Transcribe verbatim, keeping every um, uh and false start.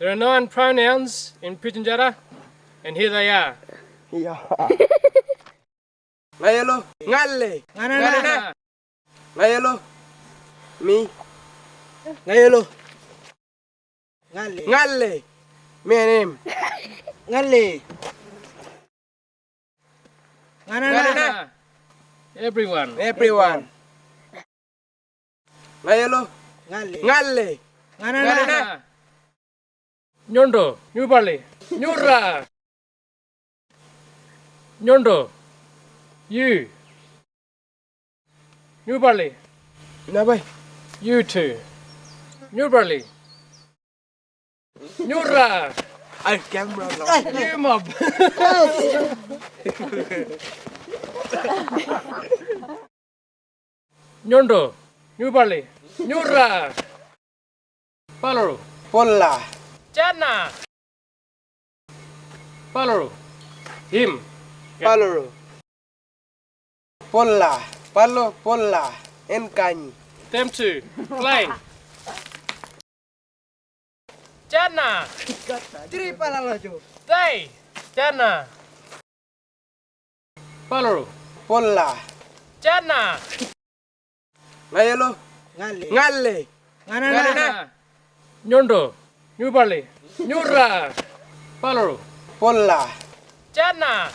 There are nine pronouns in Pidgin Jara, and here they are. Iya. Ngayulu. Ngali. Nganana. Nganana. Ngayulu. Me. Ngayulu. Ngali. Ngali. Me and him. Ngali. Nganana. Nganana. Everyone. Everyone. Ngayulu. Ngali. Ngali. Nganana. Nganana. Nyuntu. Nyupali. Nyura. Nyuntu. You. Nyupali. Napai. You too. Nyupali. Nyura. Ai, camera lo. You mob. Nyuntu. Nyupali. Nyura. Paluṟu. Pula. Tjana. Paluṟu. Him. Paluṟu. Pula. Palu pula. Enkanyi. Them two. Plain. Tjana. Tiri palalatju. They. Tjana. Paluṟu. Pula. Tjana. Ngayulu. Ngali. Ngali. Nganana. Nganana. Nyuntu. Nyupali. Nyura. Paluṟu. Pula. Tjana.